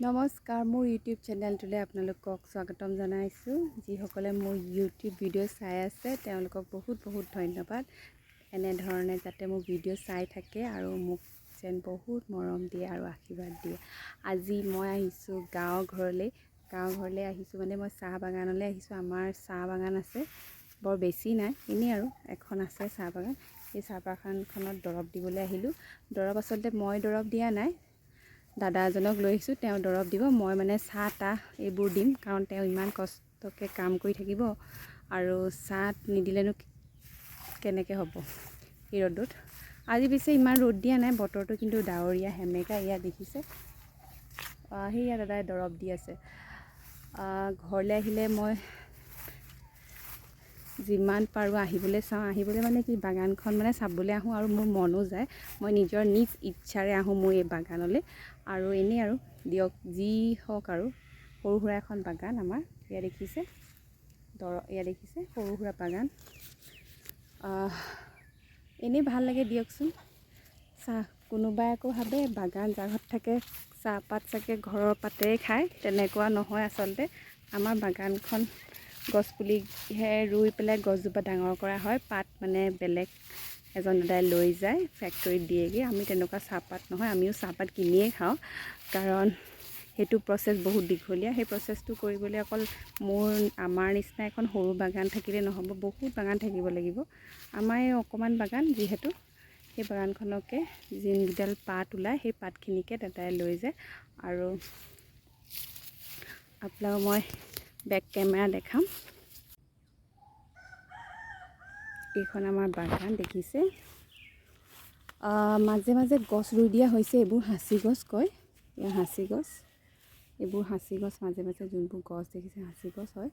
নমস্কাৰ, মোৰ ইউটিউব চেনেলটোলৈ আপোনালোকক স্বাগতম জনাইছোঁ। যিসকলে মোৰ ইউটিউব ভিডিঅ' চাই আছে, তেওঁলোকক বহুত বহুত ধন্যবাদ। এনেধৰণে যাতে মোৰ ভিডিঅ' চাই থাকে আৰু মোক যেন বহুত মৰম দিয়ে আৰু আশীৰ্বাদ দিয়ে। আজি মই আহিছোঁ গাঁৱৰ ঘৰলৈ। গাঁৱৰ ঘৰলৈ আহিছোঁ মানে মই চাহ বাগানলৈ আহিছোঁ। আমাৰ চাহ বাগান আছে, বৰ বেছি নাই, এনেই আৰু এখন আছে চাহ বাগান। সেই চাহ বাগানখনত দৰৱ দিবলৈ আহিলোঁ। দৰৱ আচলতে মই দৰৱ দিয়া নাই, দাদা এজনক লৈ আহিছোঁ, তেওঁ দৰৱ দিব। মই মানে চাহ তাহ এইবোৰ দিম, কাৰণ তেওঁ ইমান কষ্টকৈ কাম কৰি থাকিব আৰু চাহ নিদিলেনো কেনেকৈ হ'ব এই ৰ'দত। আজি পিছে ইমান ৰ'দ দিয়া নাই, বতৰটো কিন্তু ডাৱৰীয়া সেমেকা। এয়া দেখিছে, সেইয়া দাদাই দৰৱ দি আছে। ঘৰলৈ আহিলে মই যিমান পাৰোঁ আহিবলৈ চাওঁ। আহিবলৈ মানে কি, বাগানখন মানে চাবলৈ আহোঁ আৰু মোৰ মনো যায়। মই নিজৰ নিজ ইচ্ছাৰে আহোঁ মোৰ এই বাগানলৈ। আৰু এনেই আৰু দিয়ক, যি হওক, আৰু সৰু সুৰা এখন বাগান আমাৰ। এয়া দেখিছে এয়া দেখিছে সৰু সুৰা বাগান। এনেই ভাল লাগে দিয়কচোন। চাহ কোনোবাই আকৌ ভাবে বাগান যাৰ ঘৰত থাকে চাহপাত চাগে ঘৰৰ পাতেৰে খায়, তেনেকুৱা নহয়। আচলতে আমাৰ বাগানখন গছপুলিহে ৰুই পেলাই গছজোপা ডাঙৰ কৰা হয়। পাত মানে বেলেগ এজন দাদাই লৈ যায়, ফেক্টৰীত দিয়েগৈ। আমি তেনেকুৱা চাহপাত নহয়, আমিও চাহপাত কিনিয়ে খাওঁ, কাৰণ সেইটো প্ৰচেছ বহুত দীঘলীয়া। সেই প্ৰচেছটো কৰিবলৈ অকল আমাৰ নিচিনা এখন সৰু বাগান থাকিলে নহ'ব, বহুত বাগান থাকিব লাগিব। আমাৰ এই অকণমান বাগান যিহেতু, সেই বাগানখনকে যোনকেইডাল পাত ওলায় সেই পাতখিনিকে দাদাই লৈ যায়। আৰু আপোনালোকক মই বেক কেমেৰা দেখাম। এইখন আমাৰ বাগান দেখিছে। মাজে মাজে গছ ৰুই দিয়া হৈছে। এইবোৰ সাঁচি গছ কয়, এয়া সাঁচি গছ। এইবোৰ সাঁচি গছ, মাজে মাজে যোনবোৰ গছ দেখিছে সাঁচি গছ হয়।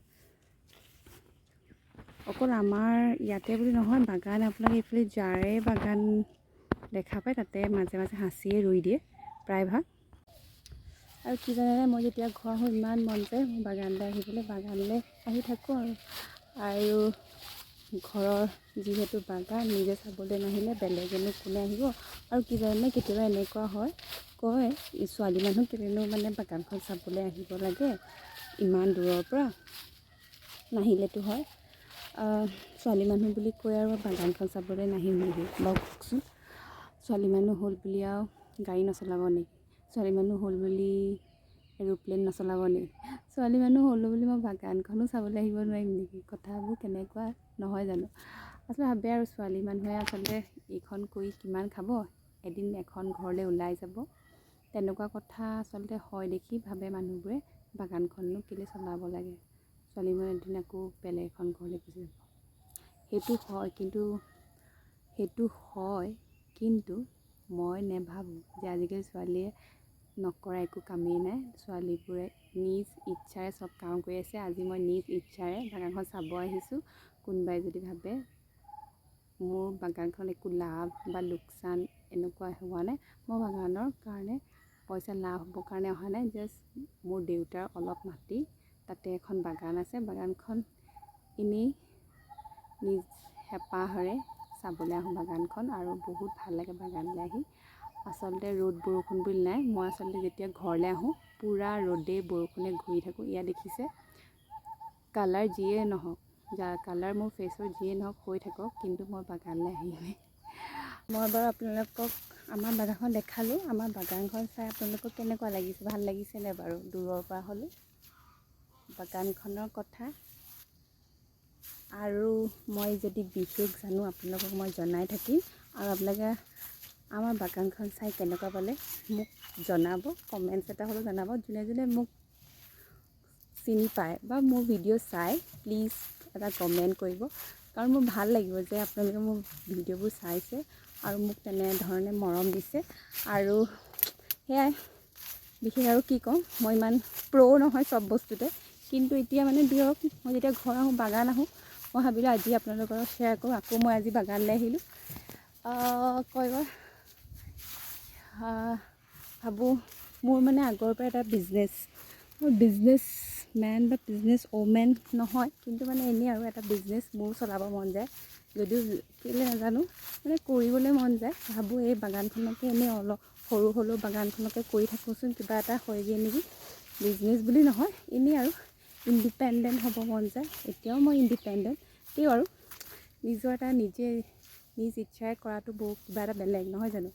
অকল আমাৰ ইয়াতে বুলি নহয়, বাগান আপোনালোকে এইফালে যাৰে বাগান দেখা পায় তাতে মাজে মাজে সাঁচিয়ে ৰুই দিয়ে প্ৰায়ভাগ। আৰু কি জানেনে, মই যেতিয়া ঘৰ আহোঁ ইমান মন যায় মোৰ বাগানলৈ আহিবলৈ, বাগানলৈ আহি থাকোঁ। আৰু আৰু ঘৰৰ যিহেতু বাগান, নিজে চাবলৈ নাহিলে বেলেগেনো কোনে আহিব। আৰু কি জানেনে, কেতিয়াবা এনেকুৱা হয়, কয় ছোৱালী মানুহ কেলেনো মানে বাগানখন চাবলৈ আহিব লাগে ইমান দূৰৰ পৰা, নাহিলেতো হয়। ছোৱালী মানুহ বুলি কৈ আৰু বাগানখন চাবলৈ নাহিম নেকি বাৰু কওকচোন? ছোৱালী মানুহ হ'ল বুলি আৰু গাড়ী নচলাব নেকি? ছোৱালী মানুহ হ'ল বুলি এৰোপ্লেন নচলাব নেকি? ছোৱালী মানুহ হ'লোঁ বুলি মই বাগানখনো চাবলৈ আহিব নোৱাৰিম নেকি? কথাবোৰ কেনেকুৱা নহয় জানো? আচলতে ভাবে আৰু ছোৱালী মানুহে আচলতে এইখন কৰি কিমান খাব, এদিন এখন ঘৰলৈ ওলাই যাব, তেনেকুৱা কথা আচলতে হয় দেখি ভাবে মানুহবোৰে বাগানখননো কেলৈ চলাব লাগে, ছোৱালী মানুহ এদিন আকৌ বেলেগ এখন ঘৰলৈ গুচি যাব। সেইটো হয় কিন্তু মই নেভাবোঁ যে আজিকালি ছোৱালীয়ে নকৰা একো কামেই নাই। ছোৱালীবোৰে নিজ ইচ্ছাৰে চব কাম কৰি আছে। আজি মই নিজ ইচ্ছাৰে বাগানখন চাব আহিছোঁ। কোনোবাই যদি ভাবে মোৰ বাগানখন একো লাভ বা লোকচান এনেকুৱা হোৱা নাই, মই বাগানৰ কাৰণে পইচা লাভ হ'বৰ কাৰণে অহা নাই। জাষ্ট মোৰ দেউতাৰ অলপ মাটি, তাতে এখন বাগান আছে। বাগানখন এনেই নিজ হেঁপাহেৰে চাবলৈ আহোঁ বাগানখন, আৰু বহুত ভাল লাগে বাগানলৈ আহি। আচলতে ৰ'দ বৰষুণ বুলি নাই, মই আচলতে যেতিয়া ঘৰলৈ আহোঁ পূৰা ৰ'দে বৰষুণে ঘূৰি থাকোঁ। ইয়াত দেখিছে, কালাৰ যিয়ে নহওক, যা কালাৰ মোৰ ফেচৰ যিয়ে নহওক হৈ থাকক, কিন্তু মই বাগানলৈ আহিমেই। মই বাৰু আপোনালোকক আমাৰ বাগানখন দেখালোঁ। আমাৰ বাগানখন চাই আপোনালোকক কেনেকুৱা লাগিছে? ভাল লাগিছেনে বাৰু? দূৰৰ পৰা হ'লেও বাগানখনৰ কথা আৰু মই যদি বিশেষ জানো আপোনালোকক মই জনাই থাকিম। আৰু আপোনালোকে আমাৰ বাগানখন চাই কেনেকুৱা পালে মোক জনাব, কমেণ্টছ এটা হ'লেও জনাব। যোনে যোনে মোক চিনি পায় বা মোৰ ভিডিঅ' চাই, প্লিজ এটা কমেণ্ট কৰিব, কাৰণ মোৰ ভাল লাগিব যে আপোনালোকে মোৰ ভিডিঅ'বোৰ চাইছে আৰু মোক তেনেধৰণে মৰম দিছে। আৰু সেয়াই, বিশেষ আৰু কি ক'ম, মই ইমান প্ৰ' নহয় চব বস্তুতে, কিন্তু এতিয়া মানে দিয়ক, মই যেতিয়া ঘৰ আহোঁ, বাগান আহোঁ, মই ভাবিলোঁ আজি আপোনালোকৰ লগত শ্বেয়াৰ কৰোঁ। আকৌ মই আজি বাগানলৈ আহিলোঁ। কয় ভাবোঁ মোৰ মানে আগৰ পৰা এটা বিজনেছ, মই বিজনেছ মেন বা বিজনেছ ওমেন নহয়, কিন্তু মানে এনেই আৰু এটা বিজনেছ মোৰো চলাব মন যায়, যদিও কেলৈ নাজানো মানে কৰিবলৈ মন যায়। ভাবোঁ এই বাগানখনকে এনেই অলপ সৰু হ'লেও বাগানখনকে কৰি থাকোঁচোন, কিবা এটা হয়গৈ নেকি। বিজনেছ বুলি নহয়, এনেই আৰু ইণ্ডিপেণ্ডেণ্ট হ'ব মন যায়। এতিয়াও মই ইণ্ডিপেণ্ডেণ্ট, তেও আৰু নিজৰ এটা নিজে নিজ ইচ্ছাৰে কৰাটো বহুত কিবা এটা বেলেগ, নহয় জানো?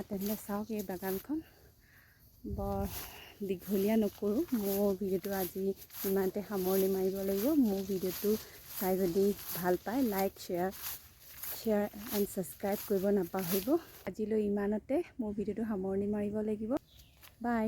তেনেহ'লে চাওক এই বাগানখন। বৰ দীঘলীয়া নকৰোঁ, মোৰ ভিডিঅ'টো আজি ইমানতে সামৰণি মাৰিব লাগিব। মোৰ ভিডিঅ'টো চাই যদি ভাল পায়, লাইক, শ্বেয়াৰ এণ্ড ছাবস্ক্ৰাইব কৰিব নাপাহৰিব। আজিলৈ ইমানতে মোৰ ভিডিঅ'টো সামৰণি মাৰিব লাগিব। বাই।